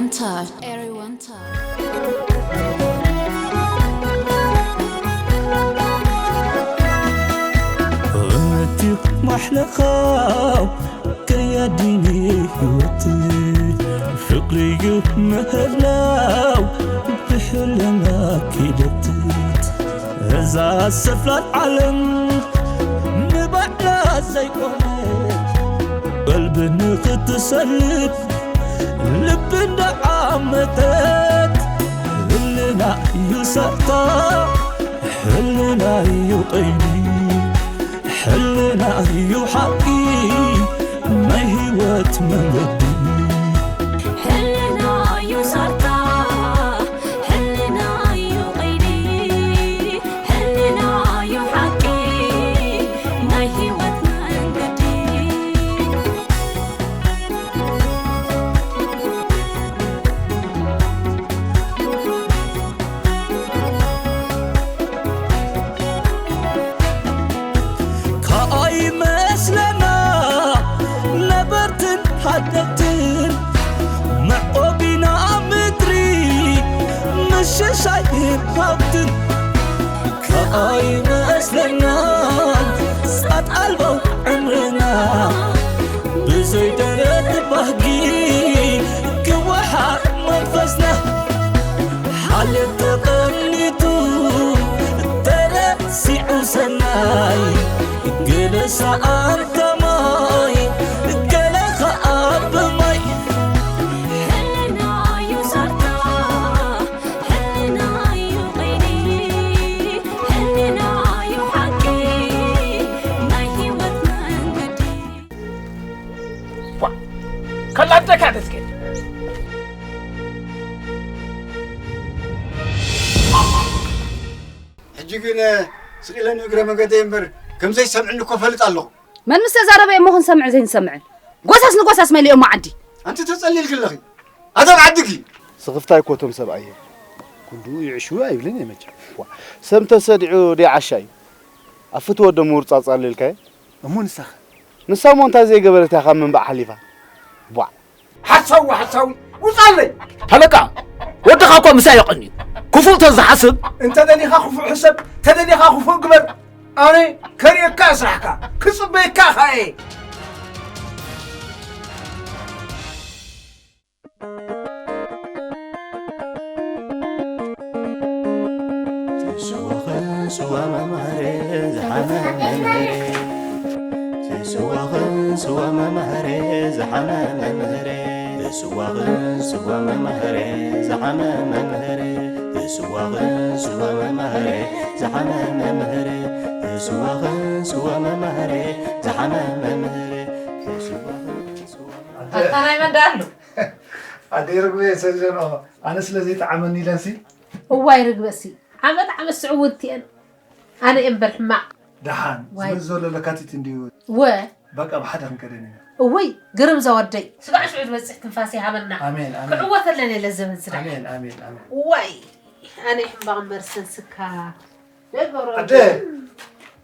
Everyone talk. እምነትዩ ማሕለኻው ከያዲኒ ህይወት ፍቕርዩ ምህላው ብሕልና ኪደት እዛ ሰፍላል ዓለም ንባዕላ ዘይኮነት ቀልቢ ንኽትሰልብ ልቢ እንዳዓመተት ህልና እዩ ሰርታ ሕልና እዩ ቀይዲ ሕልና እዩ ሓቂ ናይ ህይወት መንገዲ ሕልና እዩ ሰርታ ሕልና እዩ ቀይዲ ሕልና እዩ ሓቂ ናይ ህይወት መንገዲ ከኣይመስለና ነበርትን ሓደግትን መዕቆቢና ምድሪ ምሽሻይን ሃብትን ከኣይመስለና ጻት ኣልቦ ዕምርና ብዘይ ደረት ባህጊ ክወሓጥ መንፈስና ሓልዮት ተቐኒቱ ተረሲዑ ሰናይ ገለ ሰኣንታ ማይ ገለ ኸኣ ብማይ ሕልና እዩ ሰርታ ሕልና እዩ ቀይዲ ሕልና እዩ ሓቂ ናይ ህይወት መንገዲ ኳ ከላብጠካ ተስኬት ሕጂ ግን ስቕ ኢለ ንእግረ መገደይ እምበር ከም ዘይሰምዕኒ እኮ እፈልጥ ኣለኹ። መን ምስ ተዛረበ እሞ ክንሰምዕ ዘይንሰምዕን? ጎሳስ ንጎሳስ መሊኦሞ ዓዲ። ኣንቲ ተጸሊልኪ ኣለኺ። ኣደብ ዓድኪ። ስኽፍታይ እኮ እቶም ሰብኣይ እዮም። ኩሉ ይዕሽዉ ኣይብልን እየ መቸም። ዋ፣ ሰብ እንተሰዲዑ ደይ ዓሻ እዩ። ኣብ ፍትወት ዶ ምውርጻጽ ኣሎ ኢልካዮ? እሞ ንሳኸ? ንሳ እሞ እንታይ ዘይገበረት እያ ካብ ምንባዕ ሓሊፋ? ቧዕ። ሓሳዊ ሓሳዊ ውጻለይ። ሃለቃ ወድኻ እኮ ምሳይ የቐንዩ። ክፉእ ተዝሓስብ። እንተ ደሊኻ ክፉእ ሕሰብ፣ ተደሊኻ ክፉእ ግበር። ኣነ ከርእየካ ስራሕካ ክጽበየካ ኸየ። ስዋኽን ስዋ መማህሬ ዝሓመ መምህሬ ስዋኽን ስዋ መማህሬ ዝሓመ መምህሬ ስዋኽን ስዋ መማህሬ ዝሓመ መምህሬ ስዋኽን ስዋ መማህሬ ዝሓመ መምህሬ ስዋኽን ስዋ መማህሬ ዝሓመ መምህሬ ስዋኽን ስዋ ኣታ ናይ መን ደኣ ኣሎ? ኣደይ ርግበ ሰሪረንኦ ኣነ ስለ ዘይጠዓመኒ ኢለንሲ እዋይ ርግበሲ ዓመት ዓመት ስዕውቲ እየን ኣነ እምበር ሕማቕ ደሓን ዋይ። ዝብል ዘሎ ለካቲት እንድዩ ወ በቃ ብሓደ ክንከደን ኢና እውይ ግርም ዘወደይ ስጋዕ ሽዑ ዝበፅሕ ትንፋስ ይሃበና ኣሜን ኣሜን ክዕወተለን የለ ዘበን ስዳ ኣሜን ኣሜን ኣሜን ዋይ ኣነ ሕምባቕ እምበር ሰንስካ ደገሮ ኣደ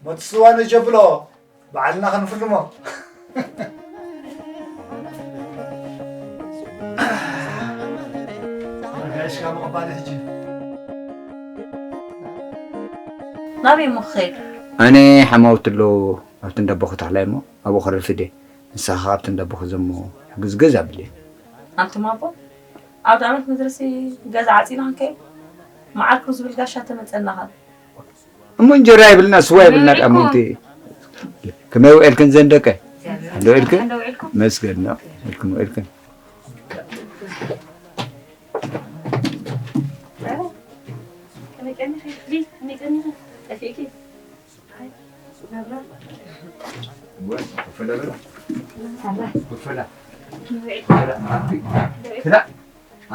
ሞት ስዋ ነጀብሎ ባዕልና ክንፍልሞ ጋሽካ ምቕባል ሕጂ ናበይ እሞ ክኸይድ? ኣነ ሓማውቲ ኣለዉ ኣብቲ እንዳቦ ክተሕላይ እሞ ኣብኡ ከረፍድ እየ። ንስኻ ኣብቲ እንዳቦ ክዘሞ ሕግዝግዝ ኣብልየ። ኣንቱም ኣቦ ኣውደ ዓመት መድረሲ ገዛ ዓፂና ክንከይድ መዓርኩ ዝብል ጋሻ ተመፀናኻ። እሞ እንጀራ የብልና ስዋ የብልና ዳሞ እንቲ ከመይ ውዒልክን ዘን ደቀ እንዶ ኢልክን መስገን ነው ኢልክን ውዒልክን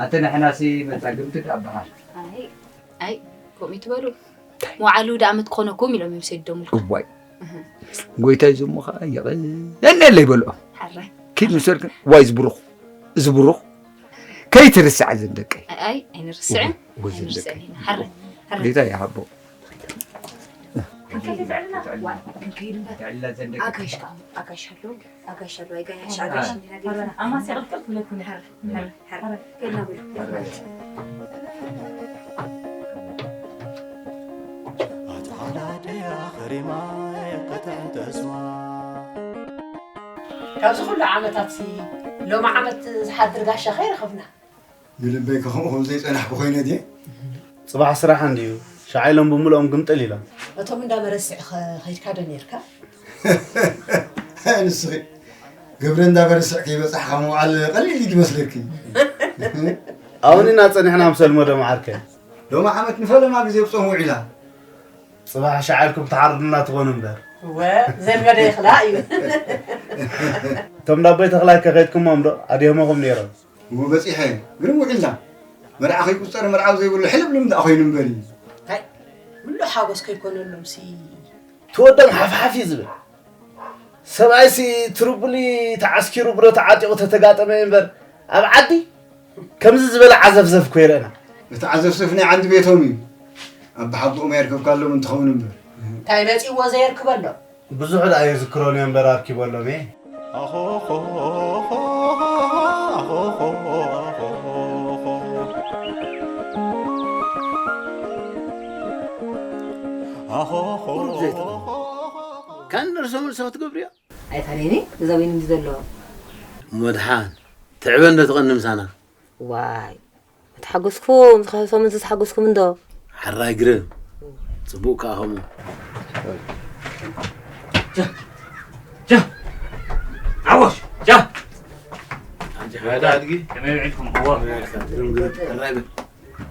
ኣንተ ንሕናሲ መጻግምቲ ደኣ በሃል ኣይ ኣይ ከምኡ ትበሉ መዋዕሉ ደኣ ምትኾነኩም ኢሎም እዮም ሰዲዶምልኩም እዋይ ጎይታይ ዝሞ ኸዓ የቐነለይ በልዖም ሓረ ኪድ ምሰልክን ዋይ ዝብሩኽ ዝብሩኽ ከይትርስዓ ዘን ደቀይ ኣይ ኣይንርስዕን ኣይንርስዕን ኢና ሓረ ሓረ ጌታ ይሃቦ ክንከይድ ትዕልና? ዋ፣ ክንከይድ እምበር። ትዕልና ዘንደቅ። ኣጋይሽ ከኣ፣ ኣጋይሽ ኣሎ፣ ኣጋይሽ ኣሎ፣ ኣይጋያሽ፣ ኣጋይሽ እንዲና ገይርና። ኣማሲ ቅልቅል ትብለትኒ። ሕር፣ ሕር፣ ሕር። ከይድና በሉ። ኣትሓዳድያ ኸሪማ ከተንተስማ። ካብዚ ኩሉ ዓመታትሲ ሎሚ ዓመት ዝሓድር ጋሻ ከይረኸብና። ንልበይ ከ ከምኡ ከም ዘይጸናሕኩ ኮይነ ድየ? ጽባሕ ስራሕ እንድዩ። ሸዓ ኢሎም ብምልኦም ግምጥል ኢሎም። እቶም እንዳ መረስዕ ከ ከይድካ ዶ ኔርካ? ኣይ ንስኺ፣ ግብሪ እንዳ መረስዕ ከይበጻሕካ ምውዓል ቀሊል ድዩ ዝመስለኪ? ኣብኡ ኢና ጸኒሕና ምስ ኣልመዶም ዓርከይ። ሎሚ ዓመት ንፈለማ ግዜ ብጾም ውዒላ። ጽባሕ ሸዓ ኢልኩም ትሓርዱና ትኾኑ እምበር። እወ፣ ዘልመደ ይኽላእ እዩ። እቶም ዳቦይ ተኽላይ ከ ከይድኩሞም ዶ? ኣድየሞኹም ነይሮም። እሞ በጺሐ፣ ግን ውዒልና። መርዓ ከይቁጸር መርዓዊ ዘይብሉ ሕልብልም ደኣ ኮይኑ እምበሪ። እንታይ? ምሉእ ሓጎስ ከይኮነሉምሲ። ትወዶም ሓፍሓፍ እዩ ዝብል። ሰብኣይሲ ትርቡሊ ተዓስኪሩ ብረቱ ዓጢቑ ተተጋጠመ እምበር፣ ኣብ ዓዲ ከምዚ ዝበለ ዓዘፍዘፍ ኮይረና። እቲ ዓዘፍዘፍ ናይ ዓንዲ ቤቶም እዩ። ኣብ ብሓጎኦም ኣየርከብካሎም እንትኸውን እምበር። እንታይ መጺእዎ ዘየርክበሎም? ብዙሕ ደኣ የዝክሮን እዮ እምበር ኣርኪበሎም እየ። ቁሩብ ዘይትቕኒ። ካን ነርሶ መልሶ ክትገብርዮ? ኣይፋለኒ፣ ገዛ በይኑ እንዲ ዘሎ። እሞ ድሓን፣ ትዕበ እንዶ ትቐኒ ምሳና። ዋይ፣ ምተሓጎስኩ፣ ምስ ከሰሙ ዝተሓጎስኩም እንዶ። ሕራይ ግርም። ጽቡቕ ከኣ ከምኡ። ጃ፣ ጃ፣ ዓወሽ፣ ጃ። ኣንታ ኣድጊ። ከመይ ውዒልኩም? እዋ። ግርም፣ ግርም። ሕራይ በል።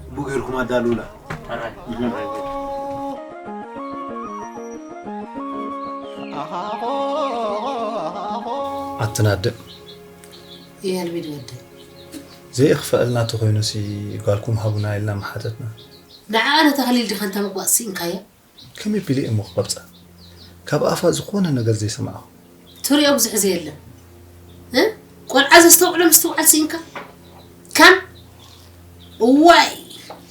ጽቡቕ ጌርኩም ኣዳልውላ። ሕራይ። ኣትናድእ። እየ ኣልቤድ ወደይ። ዘይኽፈኣልና ተኾይኑሲ ጓልኩም ሃቡና ኢልና ምሓተትና። ንዓኣ ነታ ኣኽሊል ዲኻ እንተ ምቕባጽ ስኢንካያ? ከመይ ቢለ እየ እሞ ክቐብጻ? ካብ ኣፋ ዝኾነ ነገር ዘይሰማዕኹ። ትሪኦ ብዙሕ ዘየለ። እ? ቆልዓ ዘስተውዕሎ ምስትውዓል ስኢንካ? ካን? እዋይ!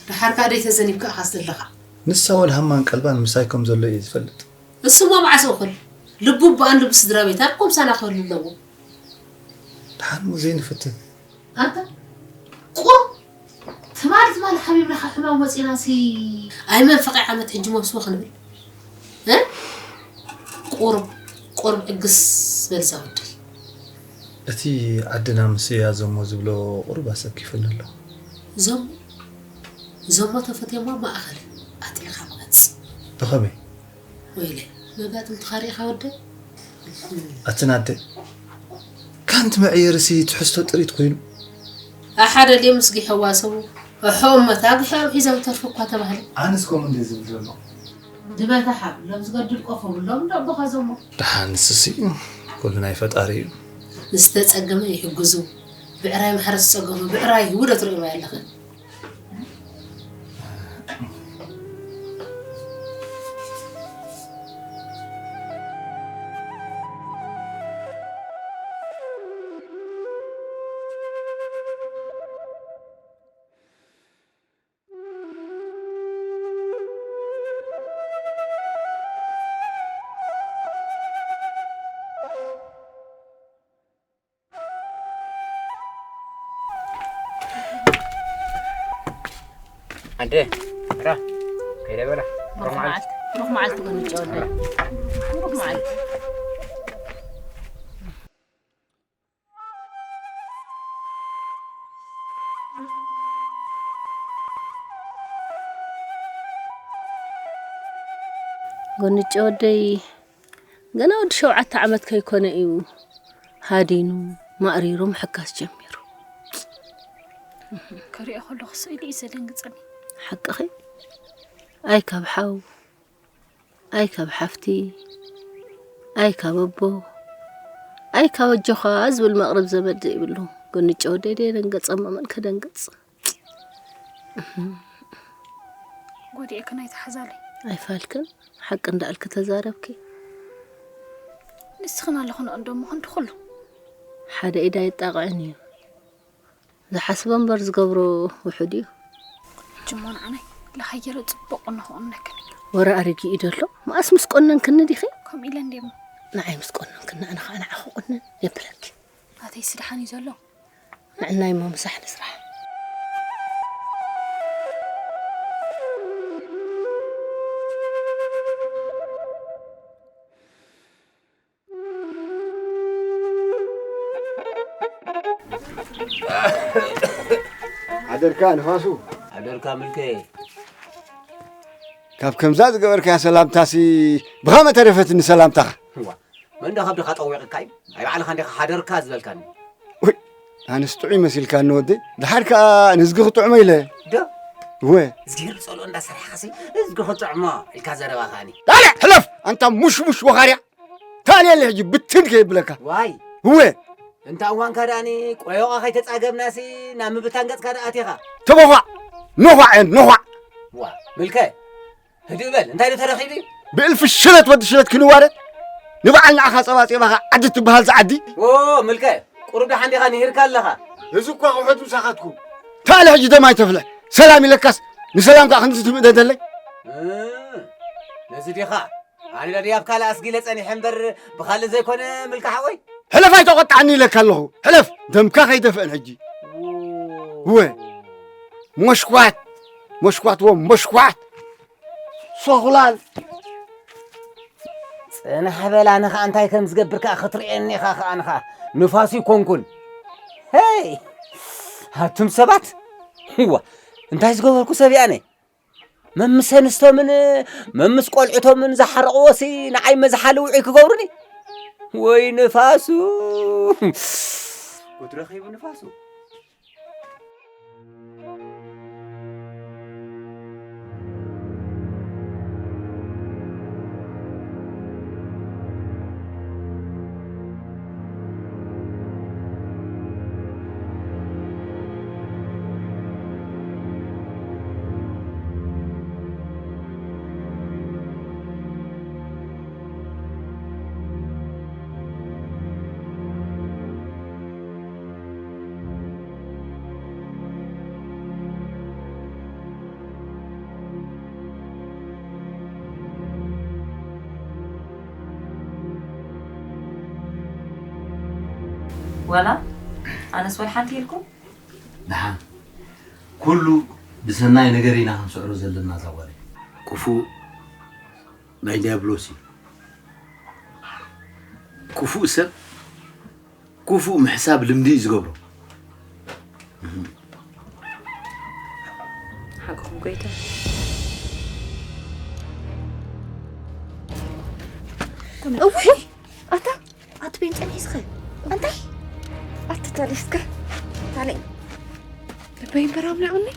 ደሓር ከኣ ደይ ተዘኒብካ ኢኻ ዘለኻ። ንሳ ወላ ሃማን ቀልባን ምሳይ ከም ዘሎ እየ ዝፈልጥ። እሱ እሞ መዓስ እኹል? ልቡ እቦኣን ልቡ ስድራ ቤታን ኮምሳና ክህሉ ኣለዎ። ደሓን እሞ ዘይንፍትን። ኣንታ ቁሩብ ትማሊ ትማሊ ሓቢብና ካብ ሕማም ወፂናሲ ኣይመንፈቐ ዓመት ሕጂ መብስቦ ክንብል እ? ቁሩብ ቁሩብ ዕግስ በል እዛ ወደይ። እቲ ዓድና ምስያ ዘሞ ዝብሎ ቁሩብ ኣሰኪፉኒ ኣሎ። ዘሞ? ዘሞ ተፈትየሞ ማእኸል ኣጥሊኻ ምቐጽ። ብኸመይ? ወይለ መጋጥምትኻ ርኢኻ ወደይ? ኣትን ኣደ፣ ካንቲ መዕየርሲ ትሕዝቶ ጥሪት ኮይኑ። ኣሓደ ድየ ምስ ጊሐዋ ሰቡ፣ ኣሖ እመታ ግሐ ሒዛ ተርፎ እኳ ተባህለ። ኣነስ ከምኡ እንደ ዝብል ዘሎ። ድበታ ሓብሎም ዝገድል ቆፎ ብሎም እንዶ ኣቦኻ ዘሞ። ደሓን ንስሲ፣ ኩሉ ናይ ፈጣሪ እዩ። ንዝተጸገመ ይሕግዙ፣ ብዕራይ ማሕረስ ዝጸገሙ ብዕራይ ይህቡ ዶ ትርእይዋ ኣለኽን? ኣደ፣ ራ፣ ከይደ በላ። ብሩኽ መዓልቲ፣ ብሩኽ መዓልቲ ጎንጨ ወደይ። ብሩኽ መዓልቲ። ጎንጨ ወደይ፣ ገና ወዲ ሸውዓተ ዓመት ከይኮነ እዩ ሃዲኑ፣ ማእሪሩ ምሕካስ ጀሚሩ። ክሪኦ ከለኹ ስእሊ እዩ ዘደንግጸኒ። ሓቅኺ? ኣይ ካብ ሓው፣ ኣይ ካብ ሓፍቲ፣ ኣይ ካብ ኣቦ፣ ኣይ ካብ ኣጆኻ ዝብል መቕርብ ዘመድ ዘይብሉ። ጎንጨ ወደይ ደንገጸ፣ እሞ መን ከደንግጽ? ጎዲኤክን ኣይትሓዛለይ። ኣይፋልክን፣ ሓቂ እንዳኣልኪ ተዛረብኪ። ንስኽን ኣለኽን እንዶ እሞ ክንዲ ኩሉ። ሓደ ኢድ ኣይጣቕዕን እዩ። ዝሓስቦ እምበር ዝገብሮ ውሑድ እዩ። ሕጂ እሞ ንዓናይ ለሃየረ ጽቡቕ ቁኖ ክቑነክን እዩ። ወረ ኣረጊ እዩ ዘሎ። መኣስ ምስ ቆነንክኒ ዲኺ? ከምኡ ኢለ እንዴ እሞ። ንዓይ ምስ ቆነንክኒ ኣነ ኸዓ ንዓኺ ቆነን የብለኪ። ኣተይስ ደሓን እዩ ዘሎ? ንዕናይ እሞ ምሳሕ ንስራሕ። ሓደርካ ንፋሱ። ሓደርካ ምልከ። ካብ ከምዛ ዝገበርካያ ሰላምታሲ ብኸመ ተረፈትኒ ሰላምታኻ? እዋ፣ መን ዶ ከብድኻ ጠዊቕካ እዩ? ኣይ ባዕልኻ እንዲኻ ሓደርካ ዝበልካኒ። ውይ፣ ኣነስ ጥዑይ መሲልካኒ ወደይ። ደሓር ከኣ ንዝጊ ክጥዕሞ ኢለ። ዶ? እወ። እዝጊ ጸልኦ እንዳሰራሕካሲ እዝጊ ክጥዕሞ ኢልካ ዘረባ ከኣኒ። ጣልዕ፣ ሕለፍ! ኣንታ ሙሽሙሽ ወኻርያ። ታልየለ ሕጂ ብትን ከየብለካ። ዋይ። እወ። እንታ እዋንካ ደኣኒ ቆዮቓ ከይተጻገብናሲ ናብ ምብታን ገጽካ ደኣ ኣቲኻ። ተበዃዕ! ነዃዕ እየን፣ ነዃዕ! ዋ፣ ምልከ፣ ህድእ በል፣ እንታይ ዶ ተረኺቡ እዩ? ብእልፊ ሽለት ወዲ ሽለት ክንዋረድ፣ ንበዓል ንዓኻ ጸባጺባኻ ዓዲ ትበሃል ዝዓዲ። ዎ፣ ምልከ፣ ቁሩብ ደሓን ዲኻ ንሂርካ ኣለኻ? እዚ እኳ ክውሕድ ምሳኻትኩም። ታለ ሕጂ ደም ኣይተፍልሕ። ሰላም ኢለካስ፣ ንሰላም ከኣ ክንዲ ትምእደደለይ? እ፣ ነዚ ዲኻ? ኣነ ዶ ድያብ ካልእ ኣስጊለ ጸኒሐ እምበር ብኻልእ ዘይኮነ ምልካ ሓወይ። ሕለፍ ኣይተቖጥዓኒ ኢለካ ኣለኹ። ሕለፍ፣ ደምካ ከይደፍእን ሕጂ። ዎ። እወ። ሞሽኳት፣ ሞሽኳት፣ ዎ፣ ሞሽኳት። ሶኹላል። ጽናሕ በል፣ ኣነ ኸኣ እንታይ ከም ዝገብር ከኣ ክትርእየኒ ኢኻ ኸኣ፣ ኣነ ኸኣ ንፋስ ይኮንኩን። ሄይ! ኣቱም ሰባት! ዋ! እንታይ ዝገበርኩ ሰብ እየ ኣነ? መምስ ኣንስቶምን መምስ ቆልዕቶምን ዝሓረቕዎሲ ንዓይ መዝሓሊ ውዑይ ክገብሩኒ? ወይ ንፋሱ! ጉድ ረኺቡ ንፋሱ። ዋላ ኣነስ ወይ ሓንቲ ኢልኩም። ደሓን ኩሉ ብሰናይ ነገር ኢና ክንስዕሮ ዘለና እዛ ጓለይ። ክፉእ ናይ ዲያብሎስ እዩ። ክፉእ ሰብ ክፉእ ምሕሳብ ልምዲ እዩ ዝገብሮ። ሓቅኹም ጎይታ። እውይ! ኣታ ኣቲ ቤንጸን ሒዝኸ? እንታይ? ኣቲ ታሊስከ? ታለይ። ልበይ እምበር ኣብሊዑኒ።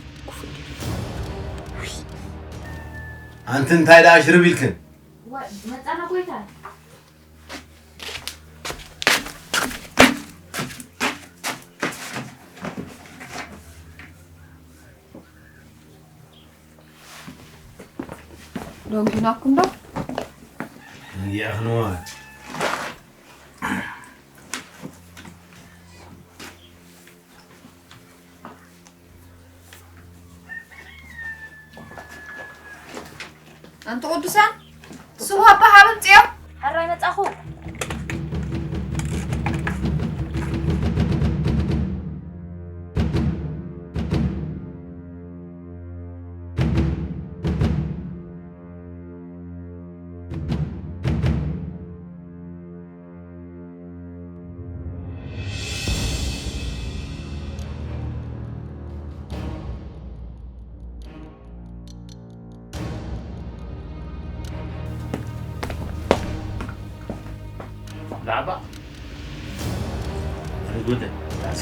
ኣንቲ እንታይ ደኣ ሽርብ ኢልክን? ዋይ፣ መጻና ጎይታ። ደንጊናኩም ዶ? ደንጊዕኽንዋ። ኣንቲ ቅዱሳን፣ ስዋ እባ ሃብ ኣምጽዮ። ሕራይ መጻኹ። ብዛዕባ ርጉድ ራስ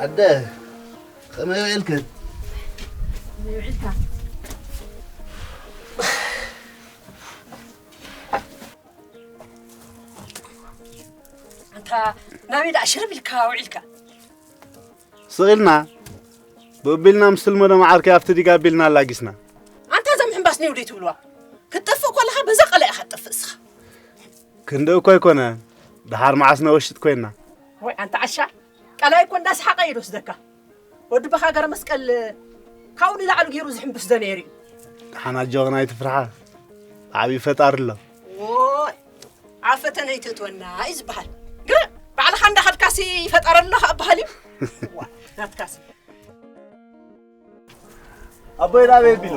ኣደ፣ ከመይ ውዒልክን? ከመይ ውዒልካ? ኣንታ ናበይ ደኣ ሽርብ ኢልካ ውዒልካ? ስቕ ኢልና፣ ብእቢልና ምስ ትልመዶ መዓርከይ ኣብቲ ዲጋ ኣቢልና ኣላጊስና። ኣንታ እዛ ምሕንባስ ኔው ደይ ትብልዋ? ክትጠፍእ ከለኻ በዛ ቀላይ ኢኻ ትጠፍእ እስኻ። ክንዲ እኮ ኣይኮነ፣ ደሓር መዓስ ነወሽጥ ኮይና። ወይ ኣንታ ዓሻ፣ ቀላይ እኮ እንዳሰሓቐ እዩ ዝወስደካ። ወዲ በኻ ገረ መስቀል ካብኡ ንላዕሊ ገይሩ ዝሕንብስ ዶ ነይሩ እዩ? ደሓን ኣጆኽን ኣይትፍርሓ፣ ዓብዪ ፈጣሪ ኣሎ። ዎይ፣ ኣብ ፈተነ ኣይተእትወና እዩ ዝበሃል። ግርም፣ ባዕልኻ እንዳኸድካሲ ይፈጠረልኻ እበሃል እዩ። ዋ፣ ናትካሲ። ኣቦይ ናበይ ኣቢሉ?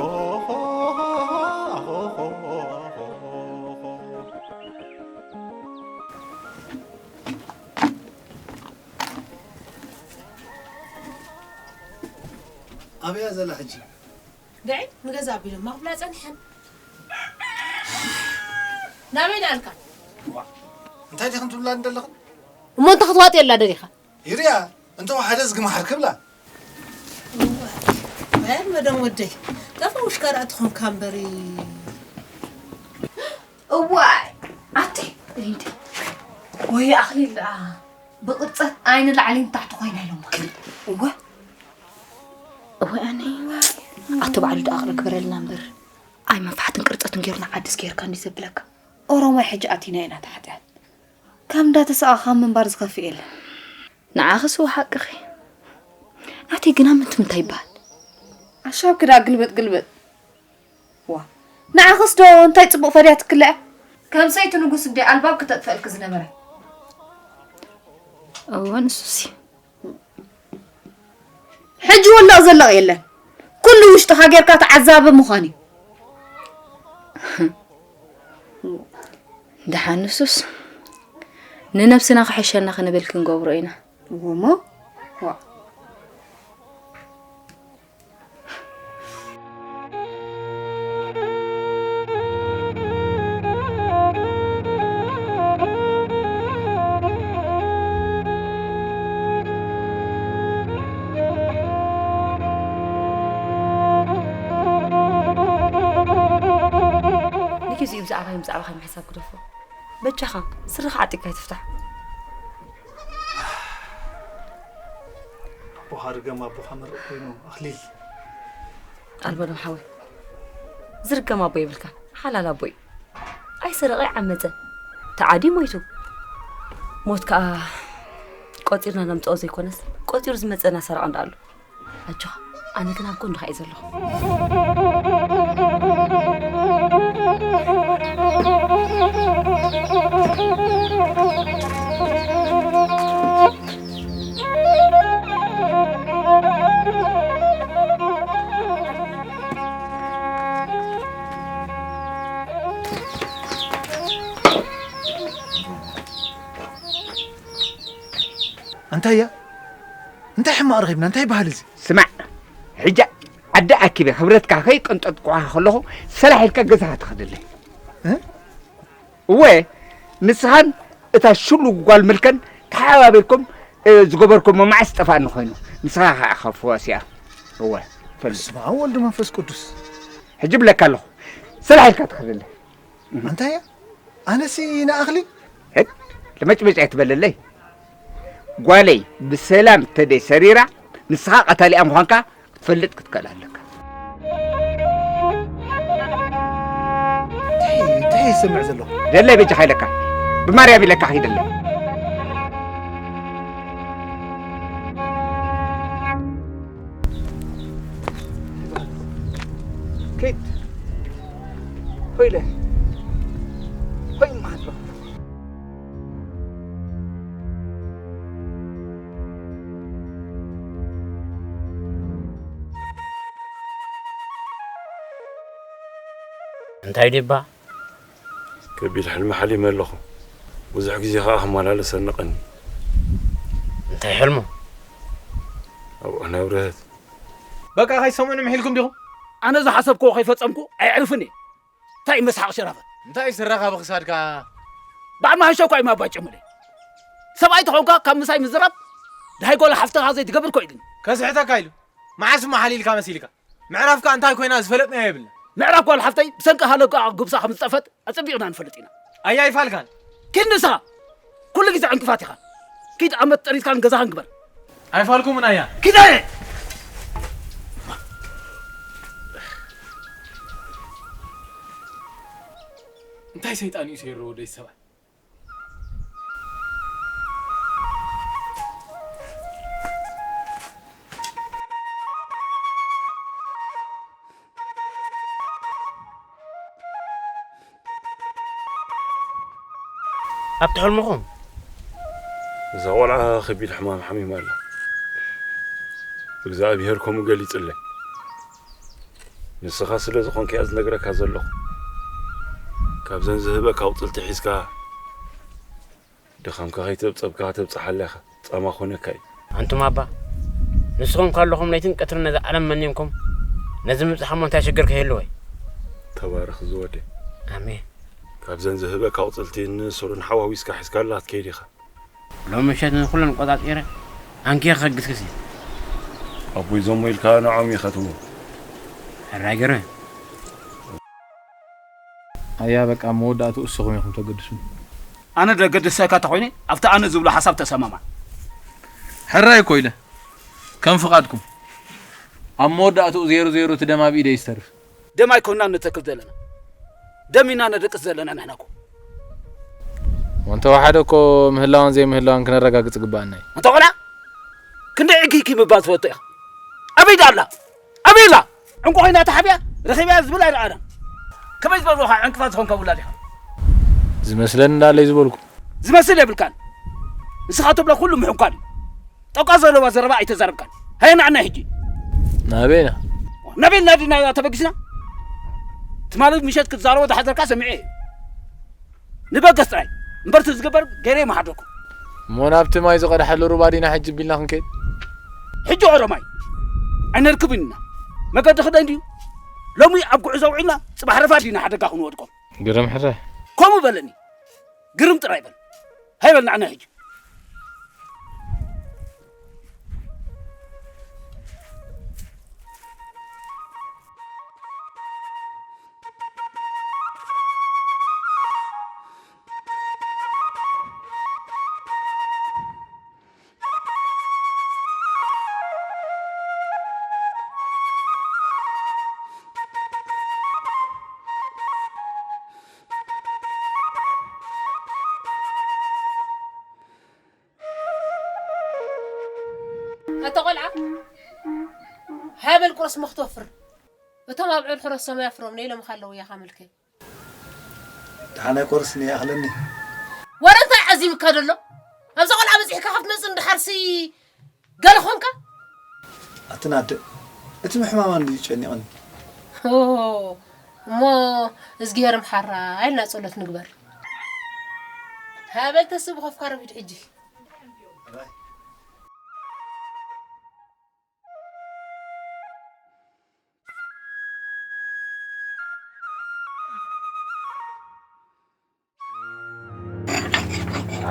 ኣበያ ዘላ ሕጂ? ደዒ ንገዛ ኣቢሎም ማኽፍላ ጸኒሐን። ናበይ ደኣልካ? እንታይ ዲኽን ትብላ እንደለኽን? እሞ እንታይ ክትዋጥ የላ ደሊኻ? ይርያ፣ እንተ ወሓደ ዝግማሓር ክብላ። ኣይ መደም ወደይ፣ ጠፋውሽካ ደኣ ትኾንካ እምበሪ። እዋይ፣ ኣቲ፣ ሪድ። ወይ ኣኽሊል ደኣ ብቕርጸት ኣይንላዕሊ ንታሕቲ ኮይና ኢሎማ። እወ። እወ ኣነ። ኣቲ ባዕሉ ደኣ ኣቕረ ግበረልና እምበር። ኣይ መንፋሕትን ቅርጸትን ጌርና ዓድስ ጌርካ እንዲ ዘብለካ። ኦሮማይ ሕጂ ኣቲና ኢና ተሓጢኣት። ካብ እንዳተሳቐኻ ምንባር ዝኸፍእ የለን። ንዓኽስ እወ ሓቅኺ። ኣቲ ግና ምንትምንታይ ይበሃል? ኣሻብኪ ደኣ ግልበጥ ግልበጥ። ዋ፣ ንዓኽስ ዶ እንታይ ጽቡቕ ፈድያ ትክልዐ? ከም ሰይቲ ንጉስ እንደ ኣልባብ ክተጥፈእልኪ ዝነበረ። እወ፣ ንሱሲ። ሕጂ ወለቕ ዘለቕ የለን። ኩሉ ውሽጥኻ ጌርካ ተዓዛቢ ምዃን እዩ። ደሓን ንሱስ ንነብስና ክሕሸና ክንብል ክንገብሮ ኢና። እወ እሞ፣ ዋ። ንጊዜኡ ብዛዕባይ ብዛዕባኻ ምሕሳብ ግደፎ። በጃኻ ስርኻ ዓጢቕካ ኣይትፍታሕ። ኣቦኻ ርገም ኣቦኻ መርቕ ኮይኑ ኣኽሊል። ኣልበሎም ሓወይ፣ ዝርገም ኣቦ የብልካን፣ ሓላል ኣቦ እዩ። ኣይሰረቐ ኣይዓመፀ፣ ተዓድዩ ሞይቱ። ሞት ከዓ ቆፂርና ነምፅኦ ዘይኮነስ ቆፂሩ ዝመፀና ሰረቐ እንዳኣሉ። ኣጆኻ፣ ኣነ ግን ኣብ ጎንኻ እየ ዘለኹ። እንታይ እያ? እንታይ ሕማቕ ረኺብና? እንታይ በሃል እዚ? ስማዕ፣ ሕጂ ዓዲ ኣኪበ ክብረትካ ከይቀንጠጥኩኻ ከለኹ ሰላሕ ኢልካ ገዛኻ ትኸደለይ። እ? እወ፣ ንስኻን እታ ሽሉ ጓል ምልከን ተሓባቢርኩም፣ እ፣ ዝገበርኩሞ መዓስ ጠፋእኒ ኮይኑ። ንስኻ ኸዓ ኢኻ ፈዋሲኣ። እወ፣ ፈልጥ። በስመ ኣብ ወልድ መንፈስ ቅዱስ። ሕጂ ብለካ ኣለኹ። ሰላሕ ኢልካ ትኸደለይ። ኣንታያ? ኣነሲ ንኣኽሊል? ህድ፣ ለመጭመጭ ኣይትበለለይ። ጓለይ ብሰላም ተደይ ሰሪራ፣ ንስኻ ቀታሊኣ ምዃንካ ክትፈልጥ ክትክእል ኣለካ። እንታይ፣ እንታይ ይሰምዕ ዘለኹ? ደለይ በጃኻ ኢለካ። ብማርያም ኢለካ ኺደለይ። ኬት? ሆይለ። ሆይ ማዶ። እንታይ ዲባ? ከቢድ ሕልሚ ሓሊመ ኣለኹ። ብዙሕ ግዜ ኸዓ ክመላለሰኒ ቀኒ። እንታይ ሕልሙ? ኣብኡ ንብረት። በቃ፣ ከይሰምዑ ምሒልኩም ዲኹም? ኣነ ዝሓሰብክዎ ከይፈጸምኩ ኣየዕርፍን እየ። እንታይ እዩ መስሓቕ ሸራፈት? እንታይ እዩ ስረኻ ብኽሳድካ? በዓል መሃሾ እኳ እዩ ማባጨሙለይ። ሰብኣይ ተኾንካ ካብ ምሳይ ምዝራብ ድሃይ ጓል ሓፍትኻ ዘይትገብር ኮ ኢሉኒ። ከስሕተካ ኢሉ። መዓስ እሞ ሓሊልካ መሲልካ? ምዕራፍካ እንታይ ኮይና ዝፈለጥናዮ የብልና። ምዕራፍ ጓል ሓፍተይ ብሰንኪ ሃለቃ ጉብሳ ከም ዝጠፈት ኣጸቢቕና ንፈልጥ ኢና። ኣያ ኣይፋልካን። ኪድ ንስኻ ኩሉ ግዜ ዕንቅፋት ኢኻ። ኪድ ኣመት ጠሪዝካን ገዛኻን ግበር። ኣይፋልኩምን ኣያ። ኪድ ኣየ። እንታይ ሰይጣን እዩ ሰይሩ ወደይ ሰብኣይ? ኣብቲ ሕልምኹም? እዛ ቆልዓ ከቢድ ሕማም ሓሚማ ኣላ። እግዚኣብሄር ከምኡ ገሊጽለይ። ንስኻ ስለ ዝኾንካ እያ ዝነግረካ ዘለኹ። ካብዘን ዝህበካ ኣቑጽልቲ ሒዝካ ድኻምካ ከይተብጸብካ ከተብጽሓላ ኢኻ። ጻማ ኮነካ እዩ። ኣንቱም ኣባ፣ ንስኹም ካለኹም ለይትን ቀትርን ነዛ ዓለም መኒንኩም፣ ነዚ ምብጻሕ እሞ እንታይ ሽግር ከይህልዎ እዩ? ተባረኽ ዝወደይ። ኣሜን። ካብዘን ዝህበካ ኣቑጽልቲ ንስሩን ሓዋዊስካ ሒዝካላ ክትከይድ ኢኻ። ሎሚ ምሸት ንኹለን ቆጻጺረ ኣንኪረ ከግስግስ እየ። ኣቦይ ዘሞ ኢልካ ንዖም ኢኻ ትብሎ። ሕራይ ገይረ። ኣያ በቃ መወዳእትኡ እስኹም ኢኹም ተገድሱ። ኣነ ደገድሰካ ተኾይነ ኣብቲ ኣነ ዝብሎ ሓሳብ ተሰማማዕ። ሕራይ እኮ ኢለ ከም ፍቓድኩም። ኣብ መወዳእትኡ ዜሮ ዜሮ እቲ ደም ኣብ ኢደይ ዝተርፍ። ደም ኣይኮንና ንተክል ዘለና፣ ደም ኢና ነደቅስ ዘለና ንሕና እኮ። ወንተወሓደ እኮ ምህላዋን ዘይምህላዋን ክነረጋግጽ ግባኣና እዩ። እንተ ቆልዓ ክንደይ ዕግይግይ ምባል ትፈቱ ኢኻ። ኣበይ ደኣ ኣላ? ኣበይ ኣላ? ዕንቁ ኮይና ተሓብያ ረኺብያ ዝብል ኣይረኣናን። ከመይ ዝበልኩኻ ዕንቅፋት ዝኾንካ ውላድ ኢኻ። ዝመስለኒ እንዳለይ ዝበልኩ። ዝመስል የብልካን። ንስኻ ትብሎ ኩሉ ምሕኳን እዩ። ጠቋ ዘለዋ ዘረባ ኣይተዛረብካን። ሃየ ንዓና ሕጂ። ናበይና? ናበይና ዲና ተበጊስና? ትማሊ ምሸት ክትዛረቦ ዝሓዘርካ ሰሚዐ እየ። ንበገስ ጥራይ እምበር እቲ ዝግበር ገይረ ይመሓደርኩም። እሞ ናብቲ ማይ ዝቐድሓሉ ሩባ ዲና ሕጂ ቢልና ክንከይድ? ሕጂ ኦሮማይ ኣይነርክብን ኢና። መገዲ ክደይ እንድዩ። ሎሚ ኣብ ጉዕዞ ውዒልና ጽባሕ ረፋድ ዲና ሓደጋ ክንወድቆም። ግርም ሕረ። ከምኡ በለኒ። ግርም ጥራይ በል። ሃይ በል ንዓና ሕጂ። ኣታ ቆልዓ፣ ሃበል ቁርስ መኽተፍር። እቶም ኣብ ዕል ሕረሶም ያፍሮም ነይ ለምኻ ኣለዉ ያኻ ምልከይ። ደሓናይ ኮርስኒ ይኣኽለኒ። ወረ እንታይ ዓዚምካ ደሎ? ኣብዛ ቆልዓ በጺሕካ ክትመጽእ እንድሓርሲ ገለ ኾንካ? ኣትናደ፣ እቲ ምሕማማ እንድዩ ጨኒቐኒ። ኦ፣ እሞ እዝግሄር ምሓራ ኢልና ጸሎት ንግበር። ሃበል ተስብ ኾፍካ ረፊድ ሕጂ።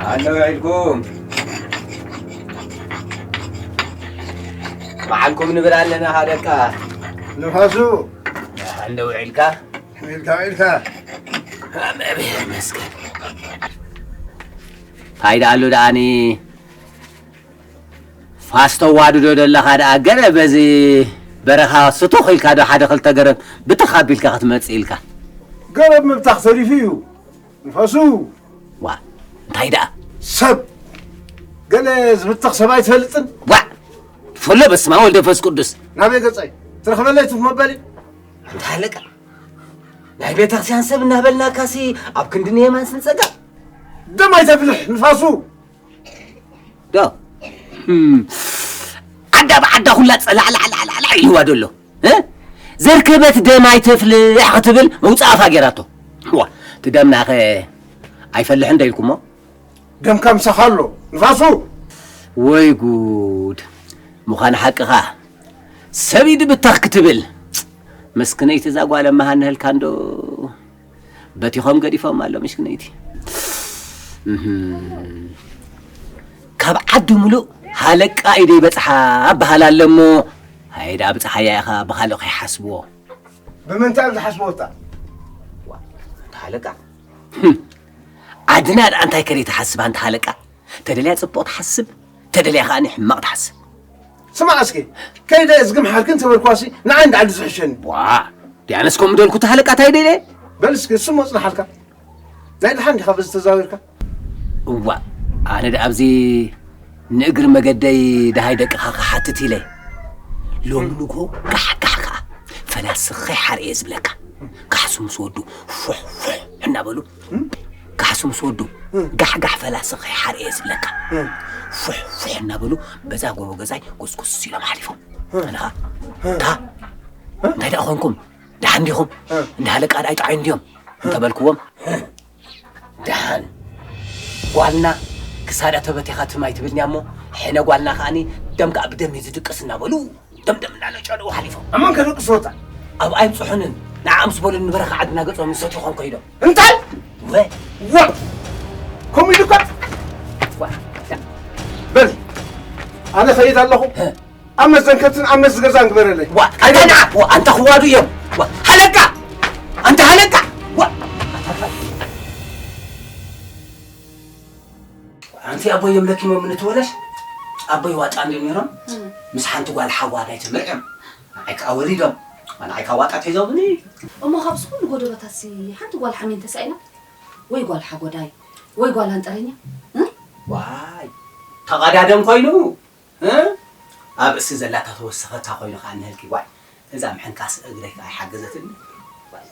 ኣለዉ ኢልኩም መዓልኩም ንብል ኣለና። ሃደቃ ንፋሱ ኣለዉ ኢልካ ኢልካ ኢልካ ኣመብሔር መስገን ፋይዳ ኣሎ ደኣኒ። ፋስ ተዋድዶ ዘለኻ ደኣ ገለ በዚ በረኻ ስቱኽ ኢልካ ዶ ሓደ ክልተ ገረብ ብትኽ ኣቢልካ ክትመጽእ ኢልካ? ገረብ ምብታኽ ተሪፉ እዩ ንፋሱ። ዋ እንታይ ደኣ? ሰብ ገለ ዝብተኽ ሰብ ኣይትፈልጥን? ዋ ፈሎ በስመ ኣብ ወልድ መንፈስ ቅዱስ። ናበይ ገጸይ ትረኽበለይ ትፍ መበሊ? ኣንታ ኣለቃ ናይ ቤተክርስቲያን ሰብ እናበልናካሲ ኣብ ክንዲ ንየማን ስንጸጋ ደም ኣይተፍልሕ ንፋሱ። ዶ ዓዳ ብዓዳ ኩላ ጸላዕላዕላዕላዕ ኢልዋ ደሎ እ? ዘርከበት ደም ኣይተፍልሕ ክትብል መውፅእ ኣፋ ጌራቶ። ዋ እቲ ደምናኸ ኣይፈልሕን ዶ ኢልኩሞ? ደምካ ምሳኻ ኣሎ ንፋሱ። ወይ ጉድ ምዃን ሓቅኻ ሰብ ኢድ ብተኽ ክትብል መስክነይቲ እዛ ጓል መሃንህልካ እንዶ በቲኾም ገዲፎም ኣሎ ምሽክነይቲ። እህም። ካብ ዓዲ ሙሉእ ኣለቃ ኢደይ በጽሓ በሃል ኣሎ እሞ፣ ሃየ ደኣ ብጽሓያ ኢኻ ብኻልእ ከይሓስብዎ። ብምንታይ እዮም ዝሓስብዎ እታ? ዋ፣ ኣንታ ሃለቃ። ህም። ዓድና ደኣ እንታይ ከደይ ትሓስብ ኣንታ ሃለቃ? ተደልያ ጽቡቕ ትሓስብ፣ ተደልያ ከኣ ሕማቕ ትሓስብ። ስማዕ እስኪ፣ ከይደ እዝግም ሓርክን ተበልኳሲ ንዓይ እንዳ ዓዲ ዝሕሸኒ። ዋ፣ ዲያነስ ከምኡ ደልኩ እታ ሃለቃ እንታይ ደለ? በል እስኪ፣ እሱ መጽናሓልካ። ናይ ደሓን ዲኻ በዚ ተዛዊርካ? እዋ፣ ኣነ ደኣ ኣብዚ ንእግሪ መገደይ ደሃይ ደቅኻ ክሓትት ኢለ። ሎሚ ንግሆ ጋሕ ጋሕ ከኣ ፈላሲ ከይሓር እየ ዝብለካ። ካሕሱ ምስ ወዱ ፉሕ ፉሕ እናበሉ፣ እም? ካሕሱ ምስ ወዱ እም። ጋሕ ጋሕ ፈላሲ ከይሓር እየ ዝብለካ። እም። ፉሕ ፉሕ እናበሉ በዛ ጎቦ ገዛይ ጎስጎስ ኢሎም ሓሊፎም። እም። ኣነኻ፣ እም። ታ፣ እንታይ ደኣ ኾንኩም? ደሓን ዲኹም? እም። እንዳ ሃለቃ ደኣ ኣይጠዓዩን ድዮም? እንተበልክዎም፣ ደሓን። ጓልና ክሳዳ ተበቲኻ ትም ኣይትብልንያ እሞ፣ ሕነ ጓልና ከኣኒ ደም ከኣ ብደም እዩ ዝድቅስ እናበሉ፣ ደም ደም እናለጨለዉ ሓሊፎም። ኣማን ከደቅስዎ እታ። ኣብኣ ኣይብጽሑንን። ንዓ ምስ በሉ ንበረኻ ዓድና ገጾም ይሰትዩ ኾን ከይዶም። እንታይ? ወ። ዋ! ከምኡ ኢሉካ? ዋ። በል፣ ኣነ ኸይድ ኣለኹ። እ። ኣብ መዘንከትን ኣብ መዚ ገዛን ግበረለይ። ዋ፣ ኣንታ ንዓ፣ ዋ፣ ኣንታ ክዋዱ እዮም። ዋ፣ ሃለቃ! ኣንታ ሃለቃ! ዋ! ኣንቲ ኣቦይ እዮም ለኪሞም እንትወለሽ፣ ኣቦይ ዋጣ እንድዮም ነይሮም። እም። ምስ ሓንቲ ጓል ሓዋ ናይ ትምርዕም። ንዓይ ከኣ ወሊዶም። ንዓይ ከኣ ዋጣ ተይዞምኒ። እሞ ካብዚ ኩሉ ጎደሎታትሲ ሓንቲ ጓል ሓሜን ተሳኢና? ወይ ጓል ሓጎዳይ? ወይ ጓል ኣንጠረኛ? እ? ዋይ፣ ተቐዳደም ኮይኑ። እ? ኣብ ርእሲ ዘላታ ተወሰኸታ ኮይኑ ከኣ እንሀልኪ፣ ዋይ፣ እዛ ምሕንካስ እግረይ ከኣ ኣይሓገዘትኒ። ዋይ።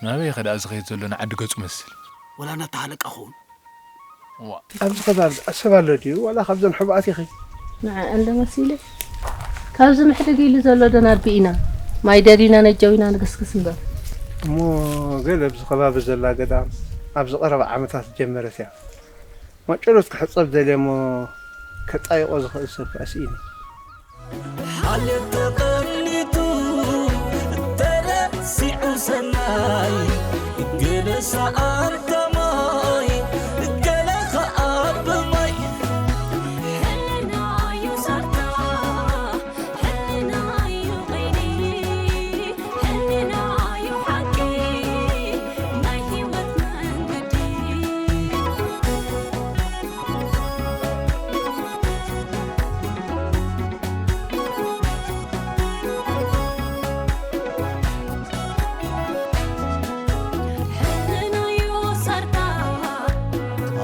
ናበይ ኸ ደኣ ዝኸይድ ዘሎ ንዓዲ ገጹ መስል? ወላ ናታ ሃለቃ ኸውን። ዋ። ኣብዚ ከባቢ ዝኣሰብ ኣሎ ድዩ? ዋላ ካብዘን ሕቡኣት ኢኺ? ንዐ እንደ መሲለ። ካብዚ ምሕድግ ኢሉ ዘሎ ዶ ናቢ ኢና? ማይ ደሊና ነጀው ኢና ንግስግስ እምበር። እሞ ገለ ኣብዚ ከባቢ ዘላ ገዳም ኣብዚ ቀረባ ዓመታት ዝጀመረት እያ። ማጨሎት ክሕጸብ ደልየ እሞ ከጣይቖ ዝኽእል ሰብ ከኣ ስኢነ። ሓልዮት ተቐኒቱ ተረሲዑ ሰናይ፣ ገለ ሰኣን ከማይ፣ ገለ ኸኣ ብማይ። ሕልና እዩ ሳርታ፣ ሕልና እዩ ቐይዲ፣ ሕልና እዩ ሓቂ ናይ ህይወት መንገዲ። ሕልና እዩ ሳርታ፣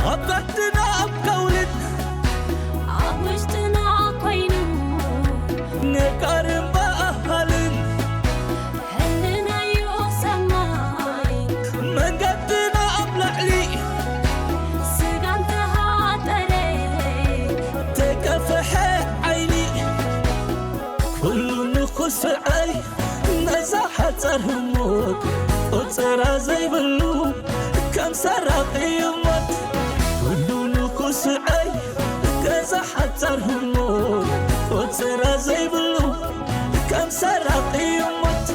ኣብ ዓድና ኣብ ከውልን ኣብ ውሽጥና ኮይኑ ነጋርን በሃልን። ሕልናዮ ሰማይ መንገድና ኣብ ላዕሊ ስጋ እንተሃጠረ ተከፍሐ ዓይኒ ኩሉ ንኽስዐይ ነዛ ሓጻር ህሞት ቁጽራ ዘይብሉ ከም ሰራቒ ይሞት ኩሉ ንኽስዐይ ገዛ ሓጻር ህሞት ቁጽራ ዘይብሉ ከም ሰራቒ ይሞት።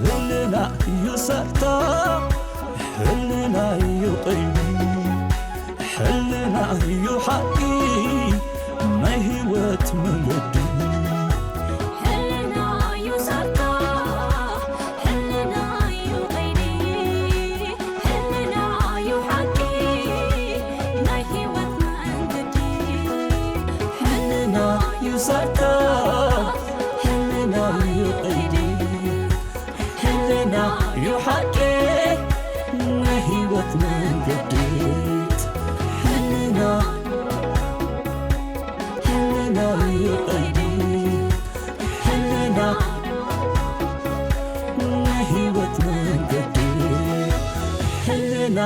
ሕልና እዩ ሳርታ፣ ሕልና እዩ ቀይዲ፣ ሕልና እዩ ሓቂ ናይ ህይወት መንገዲ። ሕልና እዩ ሳርታ፣ ሕልና እዩ ቀይዲ፣ ሕልና እዩ ሓቂ ናይ ህይወት መንገዲ። ሕልና እዩ ሳርታ፣ ሕልና እዩ ቀይዲ፣ ሕልና እዩ ሓቂ ናይ ህይወት መንገዲ። ሕልና፣ ሕልና እዩ ቀይዲ፣ ሕልና ናይ ህይወት መንገዲ። ሕልና